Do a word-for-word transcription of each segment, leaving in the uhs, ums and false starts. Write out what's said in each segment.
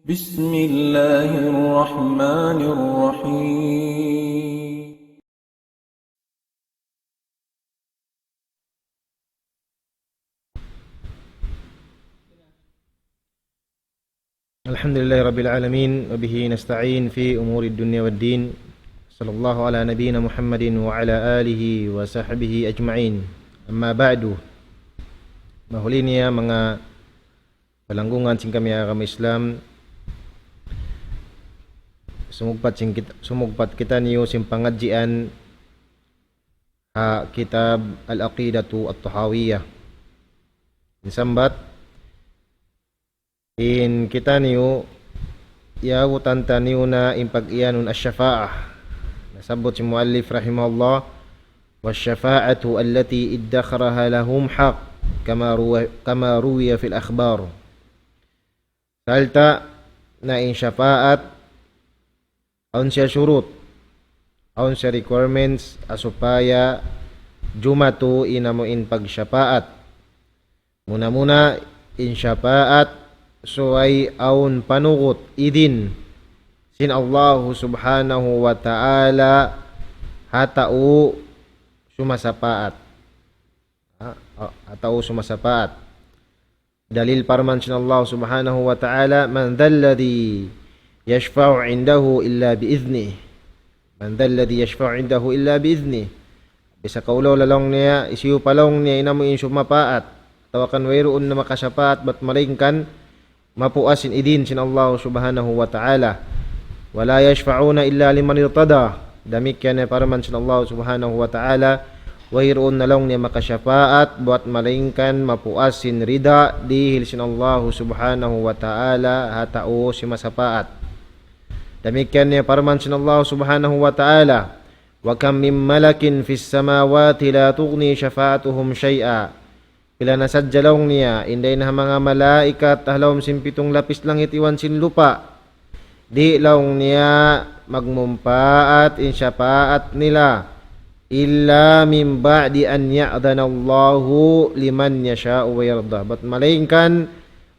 بسم الله الرحمن الرحيم. الحمد لله رب العالمين، وبه نستعين في أمور الدنيا والدين. صلى الله على نبينا محمد وعلى آله وصحبه أجمعين. أما بعد. Mahuli niya manga palanggungan sin kami agama Islam, sumugpat sin kit-, sumugpat kitaniyu sin pangadjian ha kitab Al-Aqidatu At-Tahawiyah. In sambat, in kitaniyu, yagutan taniyu na in pag-iyanun ash-shafa'ah. Nasabbut sin muallif rahimahullah, والشفاعة التي ادخرها لهم حق كما روي، كما روي في الأخبار. Sarta' na in shafaat, awn siya shurut, awn siya requirements, ha supaya jumatu in amu in pagshafaat. Muna-muna in shafaat subay awn panugut, idin, sin Allahu Subhanahu wa Ta'ala ha tau sumasapaat. Ha, ha tau sumasapaat. Dalil parman sin Allah Subhanahu wa Ta'ala, من ذا الذي يشفع عنده إلا بإذنه. من ذا الذي يشفع عنده إلا بإذنه. Bisan kaw laung niya, hisiyu pa laung niya in amu in sumapaat, atawa kan wayruun na makasapaat bat malaingkan mapuas sin idin sin Allah Subhanahu wa Ta'ala. ولا يشفعون إلا لمن ارتضى. Damikkiyan in parman sin Allah Subhanahu wa Ta'ala, wayruun na laung niya makasapaat bat malaingkan mapuas sin rida dihil sin Allah Subhanahu wa Ta'ala ha tau sumasapaat. Damikkiyan in parman sin Allah Subhanahu wa Ta'ala, وكم من ملك في السماوات لا تغني شفاعتهم شيئا. Pila na sadja laung niya, in dayn ha manga malaikat ha lawm sin pitung lapis langit iban sin lupa'. Di' laung niya magmumpaat in shapaat nila. إلا من بعد أن يأذن الله لمن يشاء ويرضى. Bat malaingkan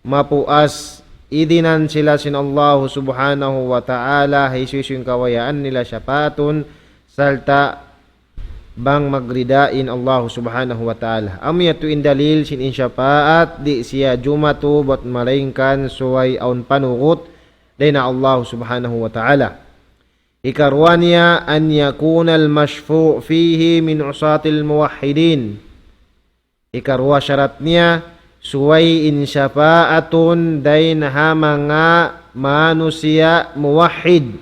mapuas idinan sila sin Allah Subhanahu wa Ta'ala, hisiyu-siyu in kabayaan nila shapaatun, sarta' bang magrida in Allah Subhanahu wa Ta'ala. Amu yadtu in dalil sin in shapaat, di' siya jumatu bat malaingkan subay awn panugut dayn ha Allah Subhanahu wa Ta'ala. Hikaruwa niya, أن يكون المشفوع فيه من عصاة الموحدين. Hikaruwa sharat niya, subay in shapaatun dayn ha manga manusiya' muwahhid.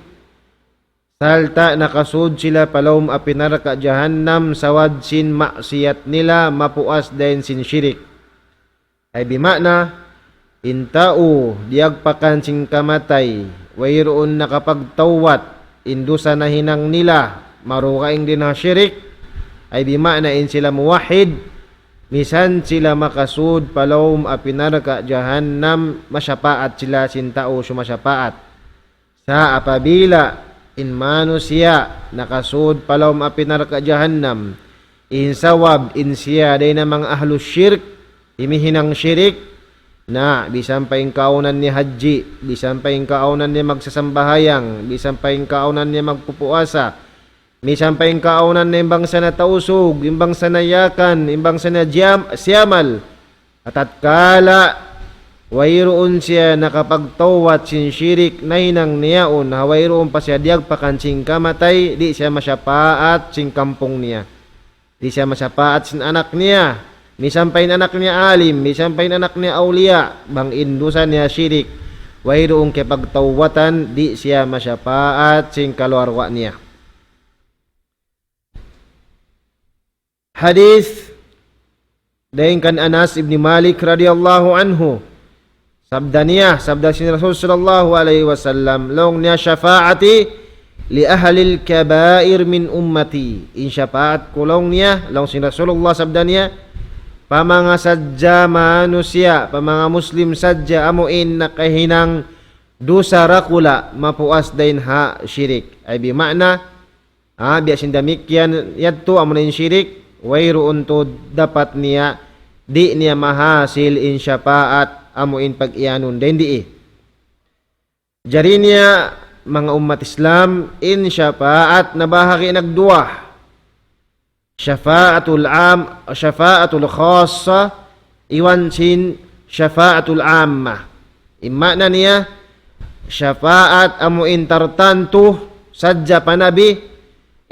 Sarta' nakasud sila pa lawm api narka' jahannam sabab sin maksiyat nila mapuas dayn sin shirik. Ay bima'na, in tau diyagpakan sin kamatay, wayruun nakapagtawbat, in dusa nahinang nila, marugaing dayn ha shirik, ay bima'na in sila muwahhid, misan sila makasud pa lawm api narka' jahannam, masapaat sila sin tau sumasapaat. Sa' apabila in manusiya' nakasud pa lawm api narka' jahannam, in sabab in siya dayn ha manga ahlus shirk, imihinang shirik, na, misan pa in kaawnan niya hajji, misan pa in kaawnan niya magsasambahayang, misan pa in kaawnan niya magpupuasa, misan pa in kaawnan niya in bangsa na Tausug, in bangsa na Yakan, in bangsa na Jam-, Siyamal, ha tatkala wayruun siya nakapagtawbat sin shirik nahinang niya yaun, ha wayruun pa siya diyagpakan sin kamatay, di' siya masapaat sin kampung niya. Di' siya masapaat sin anak niya. Misan pa in anak niya alim, misan pa in anak niya awliya, bang in dusa niya shirik, wayruun kiyapagtawbatan, di' siya masapaat sin kaluarga niya. Hadith dayn kan Anas ibn Malik radiyallahu anhu. Sabda niya, sabda sin Rasul sallallahu alayhi wasallam, laung niya, شفاعتي لأهل الكبائر من أمتي. In shapaat ku laung niya, laung sin Rasulullah sabda niya, pa manga sadja manusiya', pa manga Muslim sadja amu in nakahinang dusa dakula' mapuas dayn ha shirik. Ay bima'na, ha, biya' sin damikkiyan yadtu amu na in shirik, wayruun tuud dapat niya, di' niya mahasil in shapaat amu in pag-iyanun dayn dii. Jari niya, manga ummat Islam, in shafaat nabahagi' nagduwa. Shafaatul am, shafaatul khassa, iban sin shafaatul amma. In maana niya, shafaat amu in tartantu sadja pa Nabi,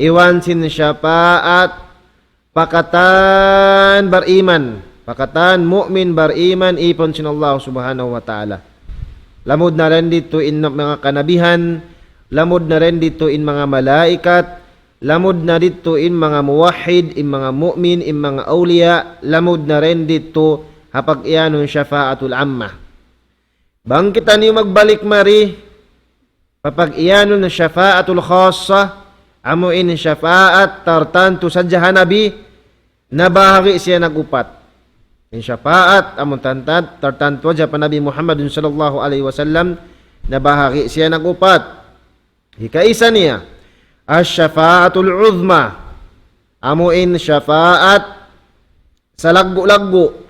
iban sin shafaat pa katan bariman, pa katan mu'min bariman ipun sin Allah Subhanahu wa Ta'ala. Lamud na dayn ditu in manga kanabihan, lamud na dayn ditu in manga malaikat, lamud na ditu in manga muwahhid, in manga mu'min, in manga awliya, lamud na dayn ditu ha pag-iyanun shafaatul amma. Bang kitaniyu magbalik mari, pa pag-iyanun shafaatul khassa, amu in shafaat tartantu sadja ha Nabi, nabahagi' siya nag-upat. In shafaat, amu tantan-, tartantu sadja pa Nabi Muhammadun sallallahu alayhi wasallam, nabahagi' siya nag-upat. Hikaisa niya, ash-shafaatul uzma, amu in shafaat salaggu'-laggu'.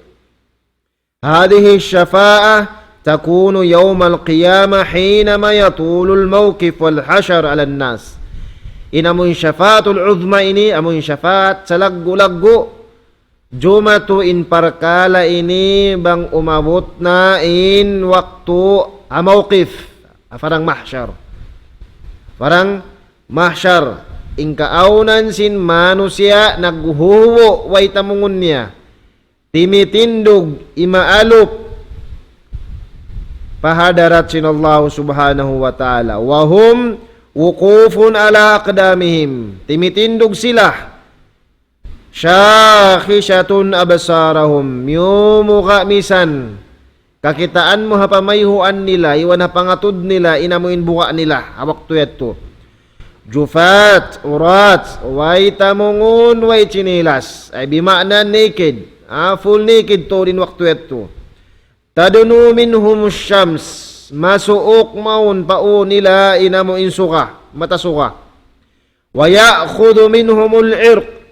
هذه الشفاعة تكون يوم القيامة حينما يطول الموقف والحشر على الناس. In amu in shafaatul uzma ini, amu in shafaat salaggu'-laggu', jumatu in parkala' ini bang umabut na in waktu ha mawqif, ha parang mahshar. Parang mahshar, in kaawnan sin manusiya' naghuhubu' way tamungun niya. Timitindug, imaalup pa hadarat sin Allah Subhanahu wa Ta'ala. وهم وقوف على أقدامهم. Timitindug sila. شاخصة أبصارهم. Miyumuga' misan. Kakitaan mu ha pamayhuan nila, iban ha pangatud nila, in amu in buga' nila, ha waktu yadtu. جفاة عراة, way tamungun, way chinilas. Ay bima'na naked. Ah, full naked tuud in waktu yadtu. تدنو منهم الشمس. Masuuk mawn pa ū nila in amu in suga, mata suga. ويأخذ منهم العرق.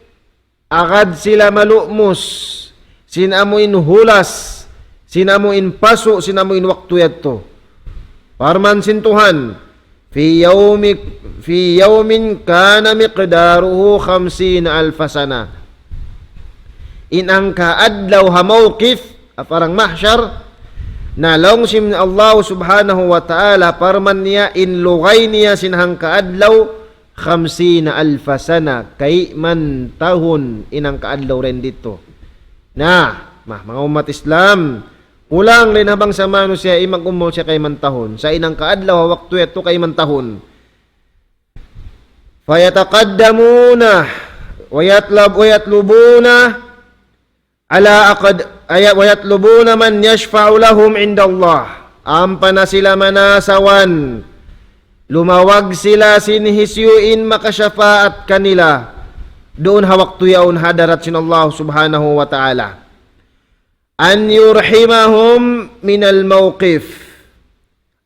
Agad sila malumus sin amu in hulas, sin amu in pasu', sin amu in waktu yadtu. Parman sin Tuhan, في يوم، في يوم كان مقداره خمسين ألف سنة. In hangka adlaw ha mawqif, ha parang mahshar, na laung sin Allah Subhanahu wa Ta'ala, parman niya in lugay niya sin hangka adlaw, خمسين ألف سنة, kayman tahun in hangka adlaw dayn ditu. Na, ma-, manga ummat Islam, kulang dayn ha bangsa manusiya' in mag-umul siya kayman tahun. Sa' in hangka adlaw ha waktu yadtu kayman tahun. فيتقدمون ويطلب-، ويطلبون على أقد-، ay-, ويطلبون من يشفع لهم عند الله. Ampa na sila manasawan, lumawag sila sin hisiyu in makashafaat kanila duun ha waktu yaun ha hadarat sin Allah Subhanahu wa Ta'ala. أن يريحهم من الموقف.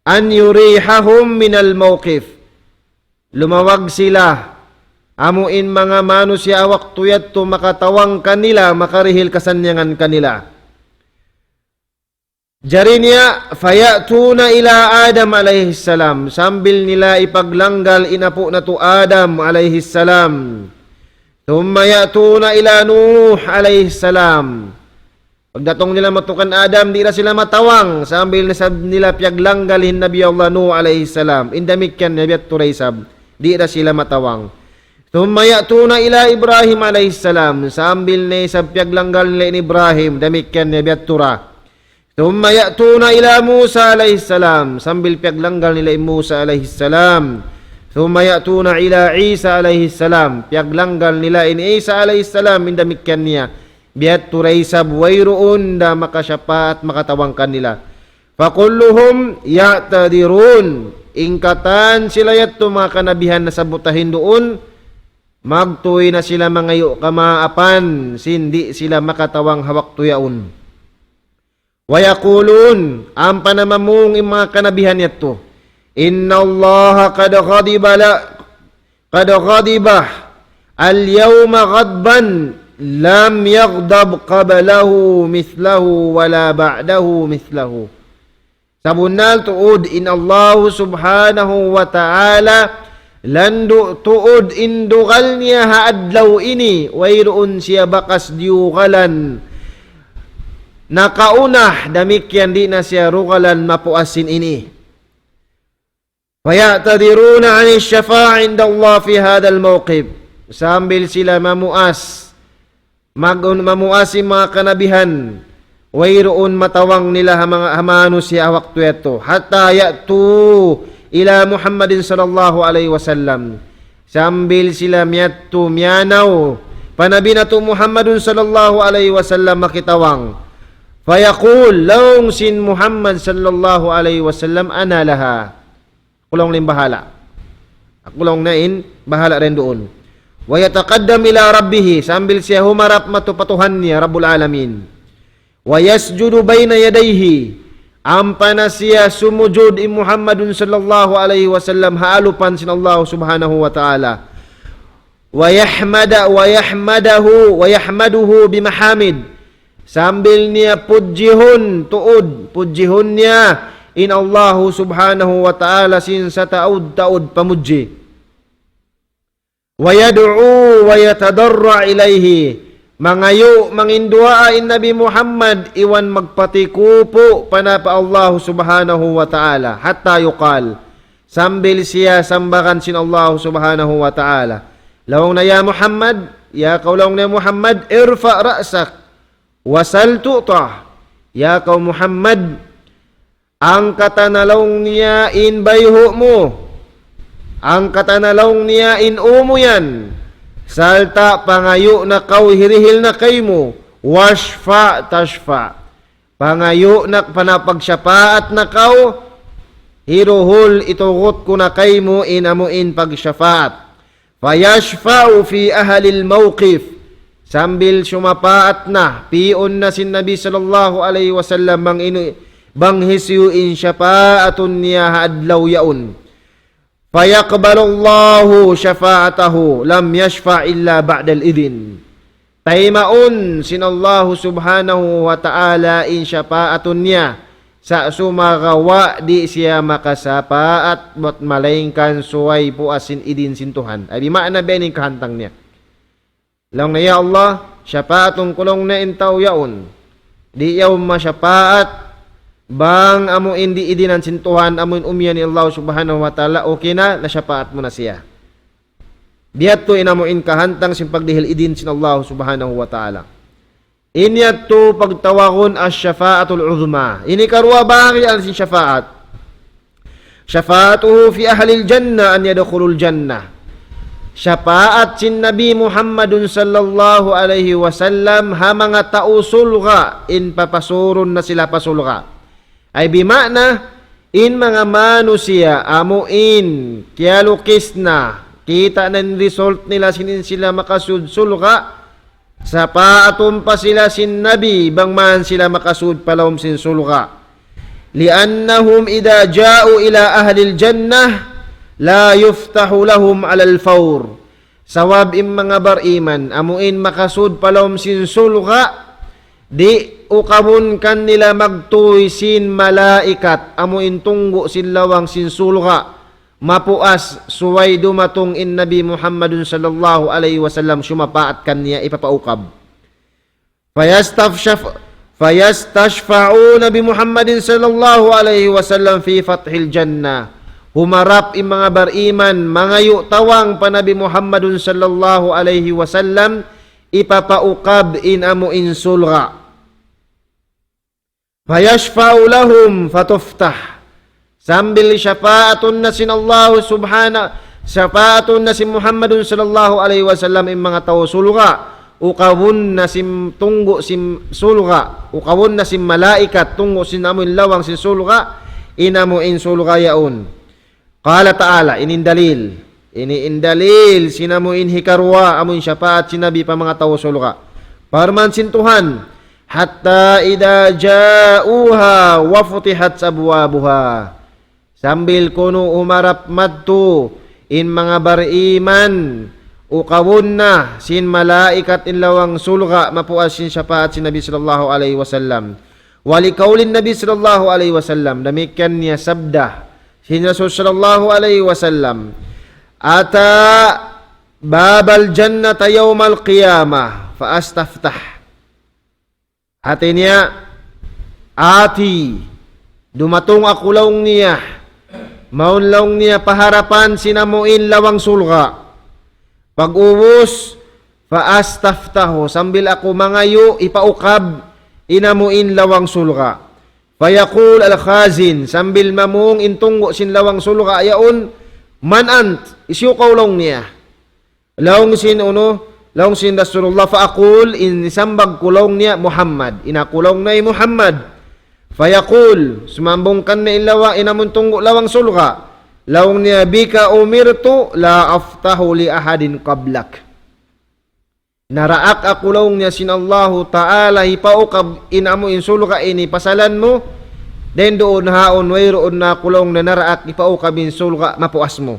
أن يريحهم من الموقف. Lumawag sila, amu in manga manusiya' ha waktu yadtu makatabang kanila, makarihil kasannyangan kanila. Jari niya, فيأتون إلى آدم عليه السلام, sambil nila ipaglanggal in apu' natu' Adam alayhi salam. ثم يأتون إلى نوح عليه السلام. Pagdatung nila madtu kan Adam, di' da sila matabang, sambil na isab nila piyaglanggal in Nabi Allah Nuh alayhi salam. In damikkiyan niya biya' tuud da isab, di' da sila matabang. ثم يأتون إلى إبراهيم عليه السلام, sambil na isab piyaglanggal nila in Ibrahim, damikkiyan niya biya' tuud da. ثم يأتون إلى موسى عليه السلام, sambil piyaglanggal nila in Musa alayhi salam. ثم يأتون إلى عيسى عليه السلام, piyaglanggal nila in Isa alayhi salam, in damikkiyan niya. Biya' tuud da isab wayruun da makashapaat, makatabang kanila. فكلهم يعتذرون, in katan sila yadtu manga kanabihan nasabbut ta hinduun, magtuy na sila mangayu' kamaapan, sin di' sila makatabang ha waktu yaun. ويقولون, ampa na mamung in manga kanabihan yadtu, إن الله قد غضب ل-، قد غضب اليوم غضبا لم يغضب قبله مثله ولا بعده مثله. Sabunnal tuud in Allahu subhanahu wa ta'ala, landu' tuud in dugal niya ha adlaw ini, wayruun siya bakas diyugalan nakauna, damikkiyan di' na siya dugalan mapuas sin ini. فيعتذرون عن الشفاعة عند الله في هذا الموقف. Sambil sila mamuas, mag-, mamuas in manga kanabihan, wayruun matawang nila ha manga, ha manusiya' ha waktu yadtu. حتى يأتوا إلى محمد صلى الله عليه وسلم. Sambil sila miyadtu, miyanaw pa Nabi natu' Muhammadun sallallahu alayhi wasallam makitawang. فيقول, laung sin Muhammad sallallahu alayhi wasallam, أنا لها. Aku laung na in bahala'. Aku laung na in bahala' dayn duun. ويتقدم إلى ربه, sambil siya humarap madtu pa Tuhan niya, Rabbul Alamin. ويسجد بين يديه, ampa na siya sumujud in Muhammadun sallallahu alayhi wasallam ha alupan sin Allah subhanahu wa ta'ala. ويحمد، ويحمده، ويحمده بمحامد. Sambil niya pudjihun tuud, pudjihun niya in Allahu subhanahu wa ta'ala sin sataud-taud pamudji. ويدعو ويتضرع إليه. Mangayu', manginduwaa in Nabi Muhammad, iban magpatikupu' pa na pa Allahu subhanahu wa ta'ala. حتى يقال. Sambil siya sambagan sin Allahu subhanahu wa ta'ala. Laung niya, ya Muhammad, ya kaw laung niya Muhammad, ارفع رأسك وسل تعطه. Ya kaw Muhammad, angkata na laung niya in bayhu' mu. Angkata na laung niya in u mu yan. Sarta' pangayu' na kaw, hirihil na kaymu. واشفع تشفع. Pangayu' na, pana-, pagsyafaat na kaw, hiruhul itugut ku na kaymu in amu in pagsyafaat. فيشفع في أهل الموقف. Sambil sumapaat na, pi'un na sin Nabi sallallahu alayhi wasallam bang inu-, bang hisiyu in syapaatun niya ha adlaw yaun. فيقبل الله شفاعته لم يشفع إلا بعد الإذن. Taymaun sin Allahu subhanahu wa ta'ala in syapaatun niya, sa' sumagawa' di' siya makasapaat bat malaingkan subay puas sin idin sin Tuhan. Ay, bima'na biya' ini in kahantang niya. Laung niya, ya Allah, syapaatun ku laung niya in tau yaun. Di' yaun masyapaat, bang amu in di' idinan sin Tuhan, amu in umiyan in Allah subhanahu wa ta'ala, okay na, nasyapaat mu na siya. Biya' ha yadtu in amu in kahantang sin pagdihil idin sin Allah subhanahu wa ta'ala. Ini yadtu pagtawagun الشفاعة العظمى. Ini karuwa bahagian sin syapaat. شفاعته في أهل الجنة أن يدخلوا الجنة. Syapaat sin Nabi Muhammadun sallallahu alayhi wasallam ha manga tau surga' in papasurun na sila pa surga'. Ay bima'na, in manga manusiya' amu in kiyalukis na, kita' na in result nila sin in sila makasud surga', sapaatun pa sila sin Nabi bang man sila makasud pa lawm sin surga'. لأنهم إذا جاءوا إلى أهل الجنة لا يفتح لهم على الفور. Sabab in manga bariman, amu in makasud pa lawm sin surga', di' ukabun kanila magtuy sin malaikat, amu in tunggu' sin lawang sin surga', mapuas subay dumatung in Nabi Muhammadun sallallahu alayhi wasallam sumapaat kaniya ipapaukab. فيستشف-، فيستشفعون بمحمد صلى الله عليه وسلم في فتح الجنة. Humarap in manga bariman, mangayu' tawang pa Nabi Muhammadun sallallahu alayhi wasallam, ipapaukab in amu in surga'. فيشفع لهم فتفتح. Sambil syapaatun na sin Allah subhana-, syapaatun na sin Muhammadun sallallahu alayhi wasallam in manga tau surga', ukabun na sin tunggu' sin surga', ukabun na sin malaikat tunggu' sin amu in lawang sin surga', in amu in surga' yaun. قال تعالى, ini in dalil. Ini in dalil sin amu in hikaruwa, amu in syapaat sin Nabi pa manga tau surga'. Parman sin Tuhan, حتى إذا جاءوها وفتحت أبوابها. Sambil kunu' humarap madtu in manga bariman, ukabun na sin malaikat in lawang surga', mapuas sin syapaat sin Nabi sallallahu alayhi wasallam. ولقول النبي صلى الله عليه وسلم, damikkiyan niya sabda sin Rasul sallallahu alayhi wasallam, أتى باب الجنة يوم القيامة فأستفتح. Hati niya, آتي, dumatung aku laung niya, mawn laung niya pa harapan sin amu in lawang surga'. Pag'ubus, فأستفتح, sambil aku mangayu', hipaukab in amu in lawang surga'. فيقول الخازن, sambil mamung in tunggu' sin lawang surga' yaun, من أنت, hisiyu kaw laung niya. Laung sin unu, laung sin Rasulullah, فأقول, in sambag ku laung niya, محمد, in aku laung niya Muhammad. فيقول, sumambung kaniya in lawang, in amun tunggu' lawang surga'. Laung niya, بك أمرت لا أفتح لأحد قبلك. Naraak aku laung niya sin Allahu Ta'ala hipaukab in amu in surga' ini pasalan mu, dayn duun haun wayruun na aku laung niya naraak hipaukab in surga' mapuas mu.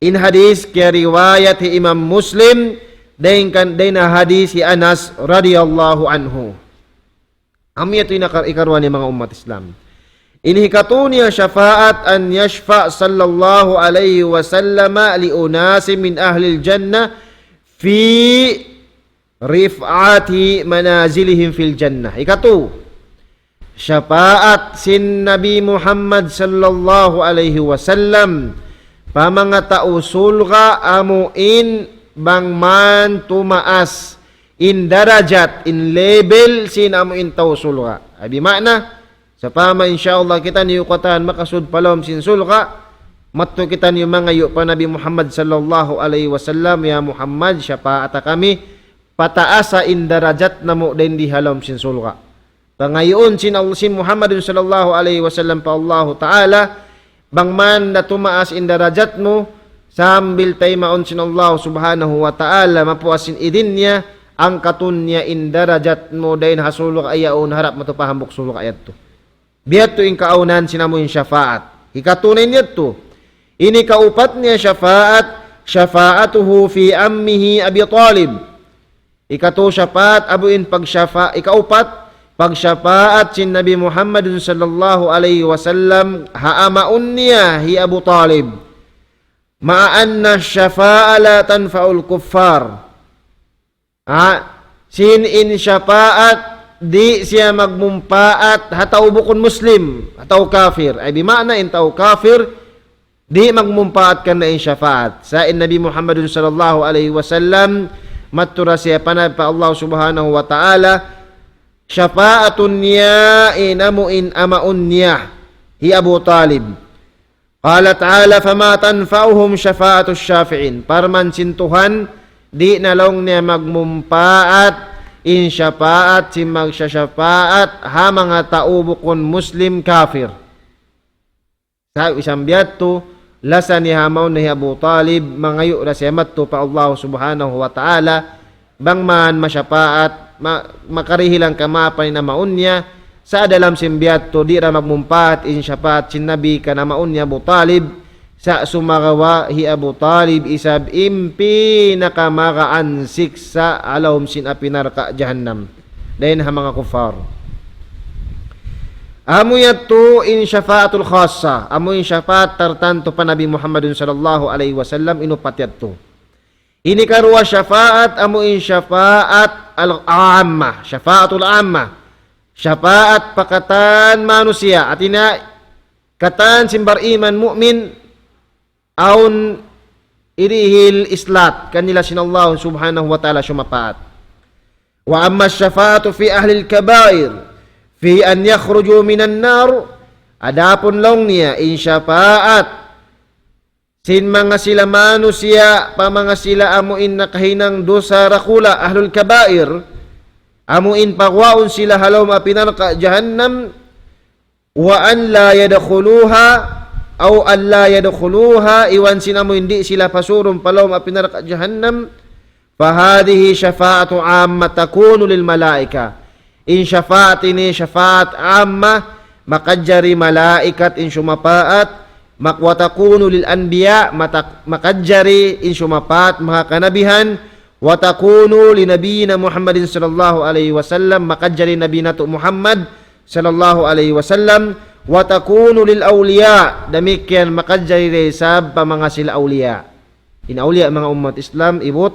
In hadis kiyariwayat hi Imam Muslim, dayn kan, dayn ha hadis hi Anas radiyallahu anhu. Amu yadtu in ika-, ikaruwa niya manga ummat Islam. In hikatu niya shafaat أن يشفع صلى الله عليه وسلم لأناس من أهل الجنة في رفعة منازلهم في الجنة. Hikatu, shafaat sin Nabi Muhammad sallallahu alayhi wasallam pa manga tau surga' amu in bang man tumaas in darajat, in level sin amu in tau surga'. Ay, bima'na, sapama insya Allah kitaniyu katan makasud pa lawm sin surga', madtu kitaniyu mangayu' pa Nabi Muhammad sallallahu alayhi wasallam, "Ya Muhammad, shafaata kami, pataasa in darajat namu' dayn di ha lawm sin surga'." Pangayuun sin Allah, sin Muhammadun sallallahu alayhi wasallam pa Allahu Ta'ala, bang man da tumaas in darajat mu, sambil taymaun sin Allah subhanahu wa ta'ala, mapuas sin idin niya, angkatun niya in darajat mu dayn ha surga' yaun harap matu pa hambuuk surga' yadtu. Biya' yadtu in kaawnan sin amu in shafaat. Hikatu na in yadtu. Ini kaupat niya shafaat, شفاعته في عمه أبي طالب. Hikatu shafaat, amu in pagshafa-, hikaupat, pagshafaat sin Nabi Muhammadun sallallahu alayhi wasallam ha amaun niya hi Abu Talib. مع أن الشفاعة لا تنفع الكفار. Ha, sin in shafaat, di' siya magmumpaat ha tau bukun Muslim, ha tau kafir. Ay, bima'na in tau kafir, di' magmumpaat kaniya in shafaat. Sa' in Nabi Muhammadun sallallahu alayhi wasallam, madtu da siya pa, pa Allah subhanahu wa ta'ala, shafaatun niya in amu in amaun niya, hi Abu Talib. قال تعالى: فما تنفعهم شفاعة الشافعين. Parman sin Tuhan, di' na laung niya magmumpaat in shafaat sin magsashafaat ha manga tau bukun Muslim, kafir. Sa' isab biya' yadtu, lasa niya ha amaun niya hi Abu Talib, mangayu' da siya madtu pa Allah subhanahu wa ta'ala, bang man mashafaat, ma-, makarihilan kamaapan in amaun niya, sa' dalam sin biya' yadtu, di' da magmumpaat in shafaat sin Nabi kan amaun niya Abu Talib, sa' sumagawa' hi Abu Talib isab in pinakamagaan siksa' ha lawm sin api narka' jahannam. Dayn ha manga kuffar. Amu yadtu in shafaatul khassa, amu in shafaat tartantu pa Nabi Muhammadun sallallahu alayhi wasallam, in upat yadtu. Ini karuwa shafaat, amu in shafaat al-amma, shafaatul amma. Shafaat pa katan manusiya', hāti niya katan sin bariman mu'min, awn hirihil islat kanila sin Allah subhanahu wa ta'ala sumapaat. وأما الشفاعة في أهل الكبائر في أن يخرجوا من النار, adapun laung niya in shafaat sin manga sila manusiya', pa manga sila amu in nakahinang dusa dakula', ahlul kabair, amu in paguwaun sila ha lawm api narka' jahannam, وأن لا يدخلوها أو أن لا يدخلوها, iban sin amu in di' sila pasurun pa lawm api narka' jahannam, فهذه شفاعة عامة تكون للملائكة. In shafaat ini shafaat amma, makajari malaikat in sumapaat, mak-, وتكون للأنبياء, matak-, makajari in sumapaat manga kanabihan, وتكون لنبينا محمد صلى الله عليه وسلم, makajari Nabi natu' Muhammad sallallahu alayhi wasallam, وتكون للأولياء, damikkiyan makajari da isab pa manga sila awliya. In awliya manga ummat Islam, ibut,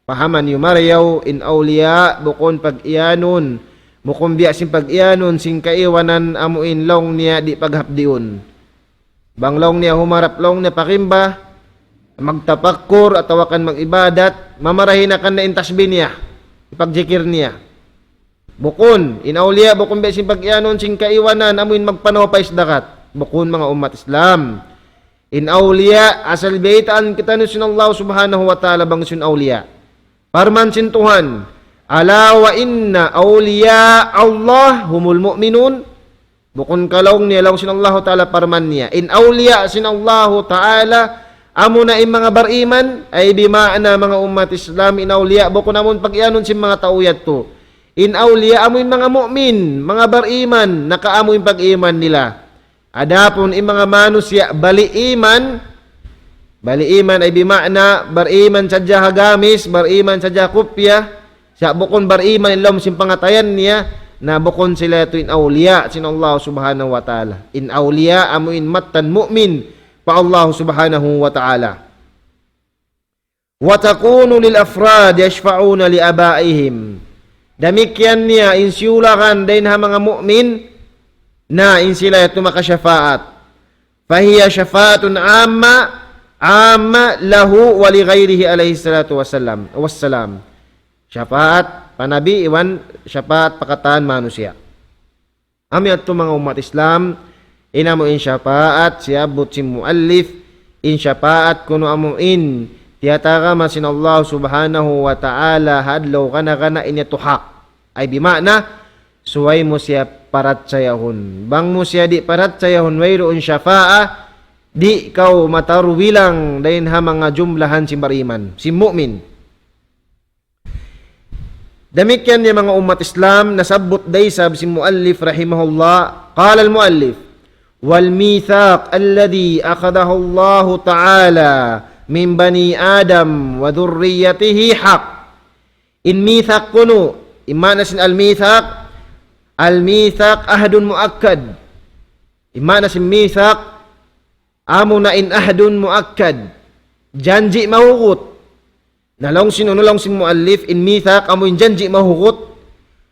pahaman niyu marayaw, in awliya, bukun pag-iyanun, bukun biya' sin pag-iyanun, sin kaibanan amu in laung niya di' paghapdiun. Bang laung niya humarap laung niya pa kimba, magtapakkur atawa kan mag-ibadat, mamarahi na kaniya in tasbih niya, ipagjikir niya. Bukun, in awliya, bukun biya' sin pag-iyanun sin kaibanan, amu in magpanaw pa isdakat. Bukun manga ummat Islam. In awliya, asal biyaytaan kitaniyu sin Allah subhanahu wa ta'ala bang siya in awliya. Parman sin Tuhan, ألا إن أولياء الله هم المؤمنون. Bukun ka laung niya, laung sin Allahu Ta'ala parman niya. In awliya sin Allahu Ta'ala, amu na in manga bariman, ay bima'na manga ummat Islam, in awliya, bukun amun pag-iyanun sin manga tau yadtu. In awliya, amu in manga mu'min, manga bariman, nakaamu in pag-iman nila. Adapun in manga manusiya', bali iman, bali iman ay bima'na, bariman sadja ha gamis, bariman sadja ha kupya, sa' bukun bariman in lawm sin pangatayan niya, na bukun sila yadtu in awliya sin Allah subhanahu wa ta'ala. In awliya amu in mattan mu'min pa Allah subhanahu wa ta'ala. وتكون للأفراد يشفعون لآبائهم. Damikkiyan niya in siyulakan dayn ha manga mu'min na in sila yadtu makasyafaat. فهي شفاعة عامة، عامة له ولغيره عليه الصلاة والسلام، والسلام. Syafaat pa Nabi iban syafaat pa katan manusiya'. Amu yadtu manga ummat Islam, in amu in syafaat siyabbut sin muallif, in syafaat kunu' amu in tiyatagama sin Allah subhanahu wa ta'ala ha adlaw kana-kana in yadtu hak. Ay bima'na, subay mu siya parachayahun. Bang mu siya di' parachayahun, wayruun syafaat, di' kaw matarbilang dayn ha manga jumlahan sin bariman, sin mu'min. Damikkiyan niya manga ummat Islam, nasabbut da isab sin muallif rahimahullah, قال المؤلف: والميثاق الذي أخذه الله تعالى من بني آدم وذريته حق. In mithaq kunu', in ma'na sin al-mithaq, al-mithaq ahdun muakkad. In ma'na sin mithaq, amuna in ahdun muakkad, janji' mahugut. Na laung sin unu, laung sin muallif, in mithaq amu in janji' mahugut,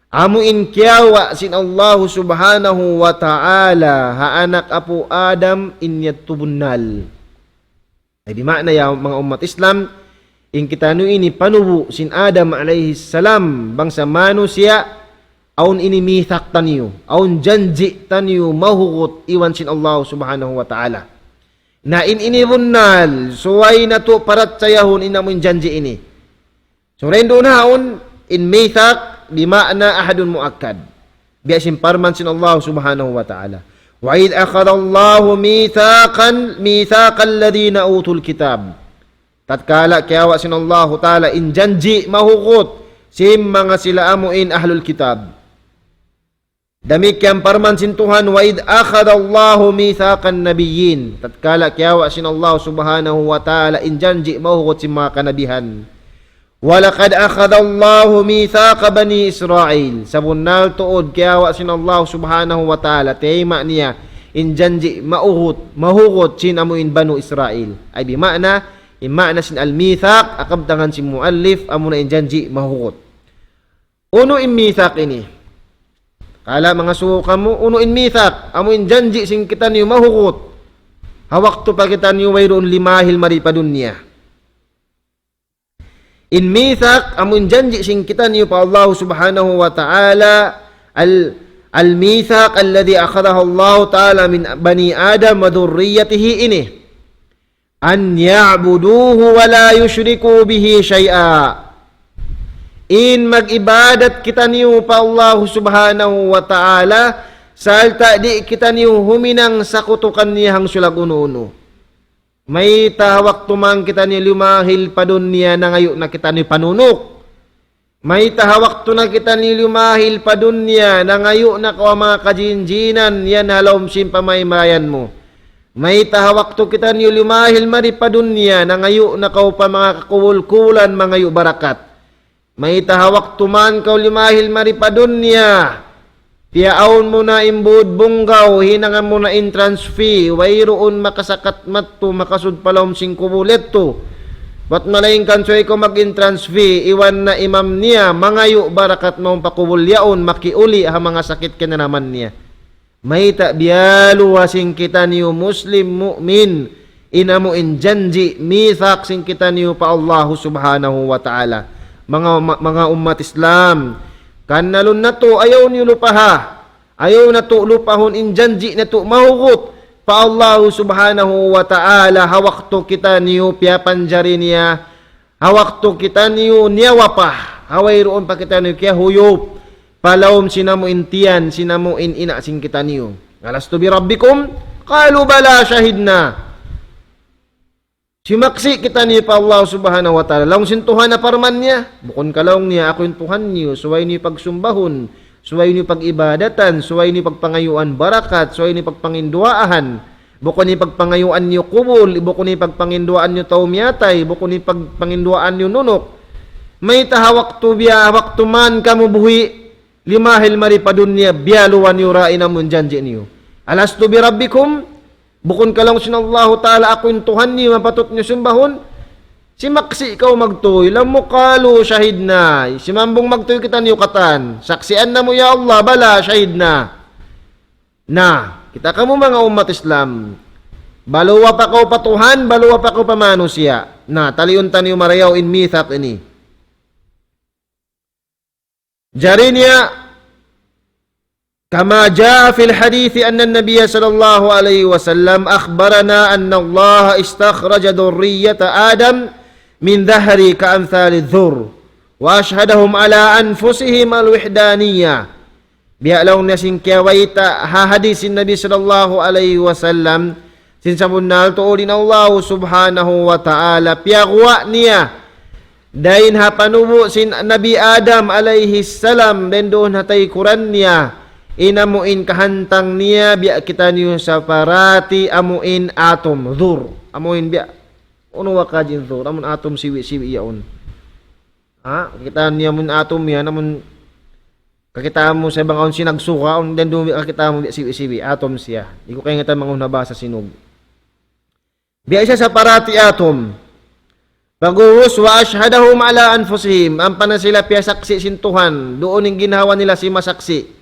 amu in kiyawa' sin Allahu subhanahu wa ta'ala ha anak apu' Adam in yadtu bunnal. Ay bima'na ya manga ummat Islam, in kitaniyu ini panubu' sin Adam alayhi salam, bangsa manusiya', awn ini mithaq taniyu, awn janji' taniyu mahugut iban sin Allahu subhanahu wa ta'ala. Na in ini bunnal, subay natu' parachayahun in amu in janji' ini. So, dayn duun haun, in mithaq, bima'na ahdun muakkad. Biya' sin parman sin Allah subhanahu wa ta'ala. وإذ أخذ الله ميثاقا، ميثاق الذين أوتوا الكتاب. Tatkala kiyawa' sin Allahu ta'ala in janji' mahugut sin manga sila amu in ahlul kitab. Damikkiyan parman sin Tuhan, وإذ أخذ الله ميثاق النبيين. Tatkala kiyawa' sin Allah subhanahu wa ta'ala in janji' mahugut sin manga kanabihan. ولقد أخذ الله ميثاق بني إسرائيل. Sabunnal tuud kiyawa' sin Allah subhanahu wa ta'ala, tayma' niya in janji' mahugut, mahugut sin amu in Banu Israil. Ay bima'na, in ma'na sin al-mithaq, ha kabtangan sin muallif, amuna in janji' mahugut. Unu in mithaq ini? Kala mangasubu kamu, unu in mithaq? Amu in janji' sin kitaniyu mahugut ha waktu pa kitaniyu wayruun limahil mari pa dunya. In mithaq, amu in janji' sin kitaniyu pa Allah subhanahu wa ta'ala, al-, الميثاق الذي أخذه الله تعالى من بني آدم وذريته ini. أن يعبدوه ولا يشركوا به شيئا. In mag-ibadat kitaniyu pa Allah subhanahu wa ta'ala, sarta' di' kitaniyu huminang sakutu kaniya hangsulag unu-unu. Mayta' ha waktu man kitaniyu limahil pa dunya nangayu' na kitaniyu panunuk. Mayta' ha waktu na kitaniyu limahil pa dunya, nangayu' na kaw ha manga kajinjinan yan ha lawm sin pamaymayan mu. Mayta' ha waktu kitaniyu limahil mari pa dunya, nangayu' na kaw pa manga kakubul-kubulan mangayu' barakat. Mayta' ha waktu man kaw limahil mari pa dunya, Piyaawn mu na in būd bunggaw, hinangan mu na entrance fee, wayruun makasakat madtu, makasud pa lawm sin kubul yadtu. Bat malaingkan subay kaw mag-entrance fee, iban na imam niya, mangayu' barakat mawn pa kubul yaun, makiuli' ha manga sakit kinanaman niya. Mayta' biya' luwa sin kitaniyu Muslim mu'min, in amu in janji', mithaq sin kitaniyu pa Allahu Subhanahu wa Ta'ala. Manga, ma-, manga ummat Islam, kannalun natu', ayaw niyu lupaha. Ayaw natu' lupahun in janji' natu' mahugut pa Allahu Subhanahu wa Ta'ala ha waktu kitaniyu piyapanjari niya, ha waktu kitaniyu niyawa pa, ha wayruun pa kitaniyu kiyahuyup pa lawm sin amu in tiyan, sin amu in ina' sin kitaniyu. ألست بربكم؟ قالوا بلى شهدنا. Simaksi' kitaniyu pa Allah Subhanahu wa Ta'ala. Laung sin Tuhan, parman niya, bukun ka laung niya, aku in Tuhan niyu, subay niyu pagsumbahun, subay niyu pag-ibadatan, subay niyu pagpangayuan barakat, subay niyu pagpanginduwaahan. Bukun in pagpangayuan niyu kubul, bukun in pagpanginduwaan niyu tau miyatay, bukun in pagpanginduwaan niyu nunuk. Mayta' ha waktu biya', ha waktu man kamu buhi', limahil mari pa dunya, biya' luwa niyu ra in amun janji' niyu. ألست بربكم؟ Bukun ka laung sin Allahu Ta'ala, aku in Tuhan niyu, mapatut niyu sumbahun? Simaksi' kaw magtuy, laung mu قالوا شهدنا. Simambung magtuy kitaniyu katan. Saksian namu', ya Allah, بلى شهدنا. Na, kita' kamu manga ummat Islam. Baluwa pa kaw pa Tuhan, baluwa pa kaw pa manusiya'. Na, taliun taniyu marayaw in mithaq ini. Jari niya, كما جاء في الحديث أن النبي صلى الله عليه وسلم أخبرنا أن الله استخرج ذرية آدم من ظهره كأمثال الذر وأشهدهم على أنفسهم الوحدانية. Biya' laung niya sin kiyabayta' ha hadis sin Nabi sallallahu alayhi wasallam, sin sabunnal tuud in Allah Subhanahu wa Ta'ala, piyaguwa' niya dayn ha panubu' sin Nabi Adam alayhi salam, dayn duun ha taykuran niya, in amu in kahantang niya, biya' kitaniyu sa parati amu in atom, dhur. Amu in biya', unu wa kajin dhur, amun atom siwi'-siwi' yaun. Ha? Kakitaan niyu amun atom yan, amun kakitaan mu sa bang awn sinagsuka, awn dayn duun kakitaan mu biya' siwi'-siwi', atom siya. Di' ku kaingatan bang unu in bahasa Sinug. Biya' siya sa parati atom. Pag'ubus, وأشهدهم على أنفسهم. Ampa na sila piyasaksi' sin Tuhan. Duun in ginhawa nila simasaksi'.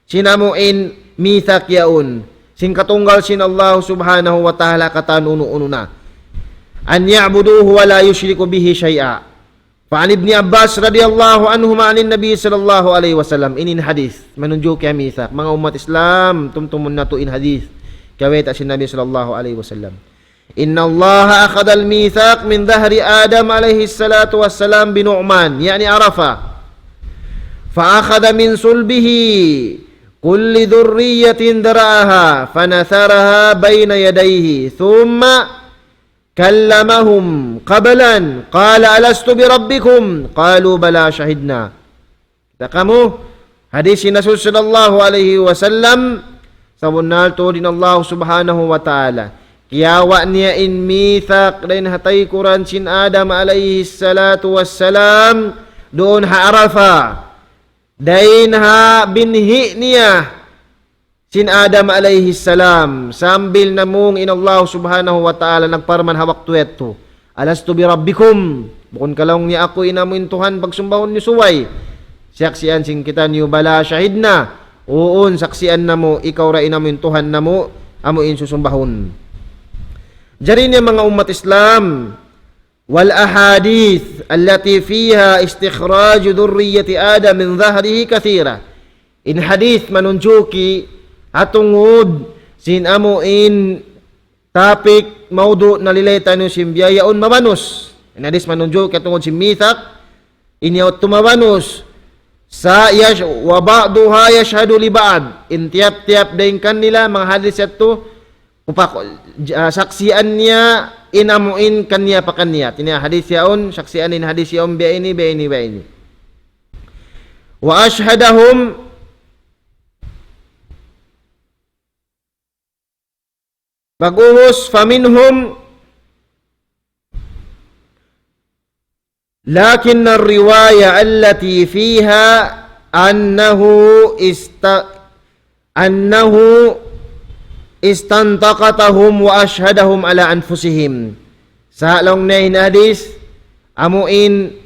Sin amu in mithaq yaun. Sin katunggal sin Allah Subhanahu wa Ta'ala katan unu-unu na. أن يعبدوه ولا يشركوا به شيئا. فعن ابن عباس رضي الله عنهما عن النبي صلى الله عليه وسلم. Ini in hadith. Manunjuki ha mithaq. Manga ummat Islam, tumtumun natu' in hadith. Kiyabayta' sin Nabi sallallahu alayhi wasallam. إن الله أخذ الميثاق من ظهر آدم عليه الصلاة والسلام بنعمان، يعني عرفة، فأخذ من صلبه كل ذرية ذرأها فنثرها بين يديه، ثم كلمهم قبلا قال: ألست بربكم؟ قالوا: بلى شهدنا. Kita' kamu, hadis sin Rasul sallallahu alayhi wasallam, sabunnal tuud in Allah Subhanahu wa Ta'ala, kiyawa' niya in mithaq dayn ha taykuran sin Adam alayhi salatu wassalam, duun ha Arafah, dayn ha binhi' niya, sin Adam alayhi salam, sambil namung in Allah Subhanahu wa Ta'ala nagparman ha waktu yadtu, ألست بربكم؟ Bukun ka laung niya aku in amu in Tuhan pagsumbahun niyu? Subay siyaksian sin kitaniyu, بلى شهدنا. Uun, saksian namu', ikaw ra in amu in Tuhan namu', amu in susumbahun. Jari niya manga ummat Islam, والأحاديث التي فيها استخراج ذرية آدم من ظهره كثيرة. In hadith manunjuki ha tungud sin amu in topic, mawdu' nalilay taniyu sin biya' yaun mabanus. In hadith manunjuki ha tungud sin mithaq, in yaun mabanus. Sa yash-, وبعضها يشهد لبعض. In tiyap-tiyap dayn kanila, manga hadith yadtu, Upak, ah, saksian niya in amu in kaniya pa kaniya. Ini hadith yaun, saksian in hadith yaun, biya' ini, biya' ini, biya' ini. وأشهدهم, pag'ubus, فمنهم لكن الرواية التي فيها أنه است-، أنه استنطقتهم وأشهدهم على أنفسهم. Sa' laung niya in hadis, amuin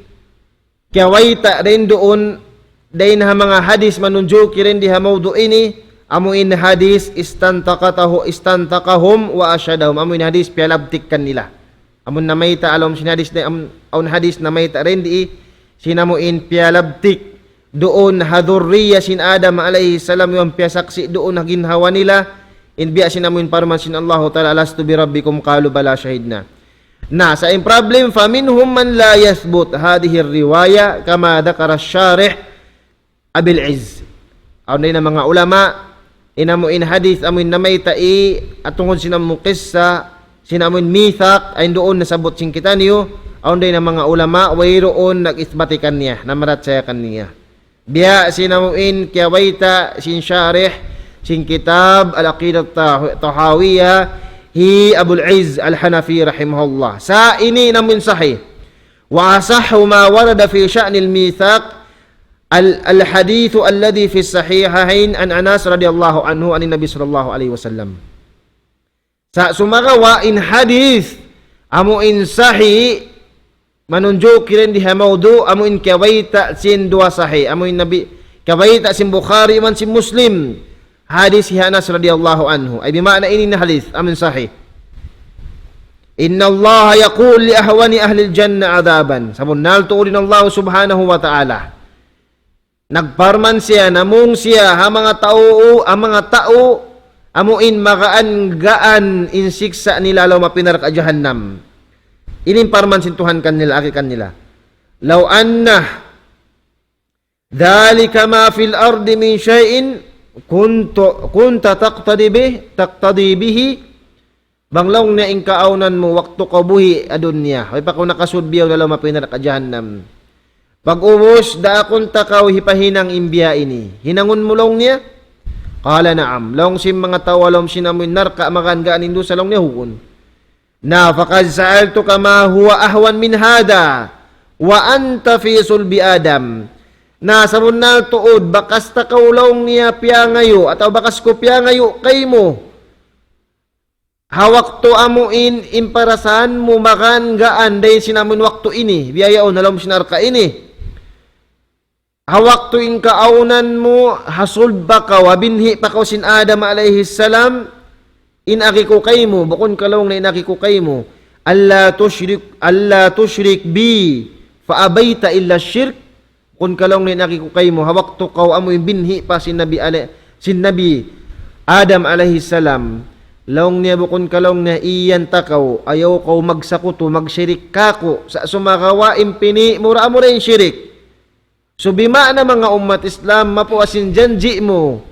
kiyabayta' dayn duun, dayn ha manga hadis manunjuki dayn di ha mawdu' ini, amuin hadis استنطقته، استنطقهم وأشهدهم. Amuin hadis piyalabtik kanila. Amun namayta' ha lawm sin hadis na, am-, awn hadis namayta' dayn di, sin amuin piyalabtik duun ha dhurriya sin Adam alayhi salam, iban piyasaksi' duun ha ginhawa nila, in biya' sin amuin parman sin Allahu Ta'ala, ألست بربكم قالوا بلى شهدنا. Na, sa' in problem, فمنهم من لا يثبت هذه الرواية كما ذكر الشارح أبي العز. Awn dayn ha manga ulama, in amuin hadis, amuin namayta' i, at tungud sin amuin kissa, sin amuin mithaq, ayn duun nasabbut sin kitaniyu, awn dayn ha manga ulama, wayruun nag-isbati kaniya, namarachaya kaniya. Biya' sin amuin kiyabayta' sin sharih sin kitab Al-Aqidah Tah-, Tahawiyah, hi Abul Izz Al-Hanafi rahimahullah. Sa' ini in amuin sahih. وأصح ما ورد في شأن الميثاق ال-، الحديث الذي في الصحيحين عن أنس رضي الله عنه عن النبي صلى الله عليه وسلم. Sa' sumagawa' in hadis, amuin sahih, manunjuki dayn di ha mawdu', amuin kiyabayta' sin duwa sahih, amuin Nabi, kiyabayta' sin Bukhari iban sin Muslim, hadis hi Anas radiyallahu anhu. Ay bima'na ini na hadis, amuin sahih. إن الله يقول لأهون أهل الجنة عذابا. Sabunnal tuud in Allah subhanahu wa ta'ala nagparman siya, namung siya, ha manga tau, ha manga tau, amuin magaan-gaan in siksa' nila ha lawm api narka' jahannam. Ini in parman sin Tuhan kanila, agi kanila. لو أن ذلك ما في الأرض من شيء كنت، كنت تقتدي به، تقتدي به. Bang laung niya in kaawnan mu waktu kaw buhi' ha dunya, way pa kaw nakasud biya' ha lawm api narka' jahannam. Pag-ubus, daakun ta kaw hipahinang in biya' ini. Hinangun mu laung niya? قال نعم. Laung sin manga tau ha lawm sin amuin narka' magaan-gaan in dusa laung niya, huun. Na, فقد سألتك ما هو أهون من هذا وأنت في صلب آدم. Na, sabunnal tuud, bakas ta kaw laung niya piyangayu', atawa bakas ku piyangayu' kaymu. Ha waktu amuin in parasahan mu magaan-gaan dayn sin amuin waktu ini, biya' yaun ha lawm sin narka' ini. Ha waktu in kaawnan mu, ha sulba kaw, ha binhi' pa kaw sin Adam alayhi salam, in agi ku kaymu, bukun ka laung niya in agi ku kaymu, ألا تشرك، ألا تشرك بي فأبيت إلا الشرك. Bukun ka laung niya in agi ku kaymu, ha waktu kaw amuin binhi' pa sin Nabi alay-, sin Nabi Adam alayhi salam, laung niya bukun ka laung niya iyan ta kaw, ayaw kaw magsakutu, magsirik kāku', sa' sumagawa' in pini' mu ra amura in sirik. So, bima'na manga ummat Islam, mapuas in janji' mu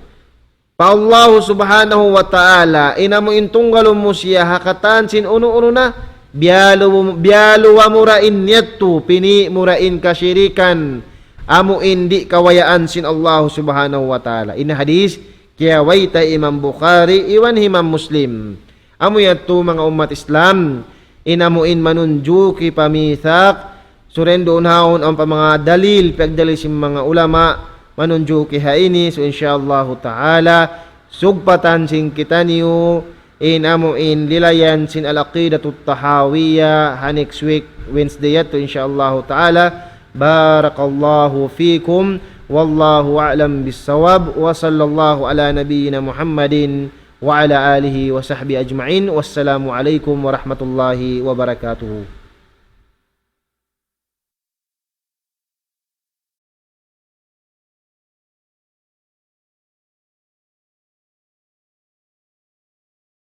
pa Allahu subhanahu wa ta'ala, in amuin tunggalun mu siya ha katan sin unu-unu na, biyalu-, biyaluwa mu ra in yadtu, pini' mu ra in kasirikan, amuin di' kawayaan sin Allahu subhanahu wa ta'ala. In hadis, kiyabayta' Imam Bukhari, iban Imam Muslim. Amu yadtu manga ummat Islam, in amuin manunjuki pa mithaq, surenduun haun awn pa manga dalil, piyagdalil sin manga ulama, manunjuki ha ini, so insya Allahu ta'ala, sugpatan sin kitaniyu, in amuin lilayan sin Al-Aqidatut Tahawiyah, ha next week, Wednesday yadtu, insya Allahu ta'ala. بارك الله فيكم، والله أعلم بالصواب، وصلى الله على نبينا محمد وعلى آله وصحبه أجمعين. والسلام عليكم ورحمة الله وبركاته.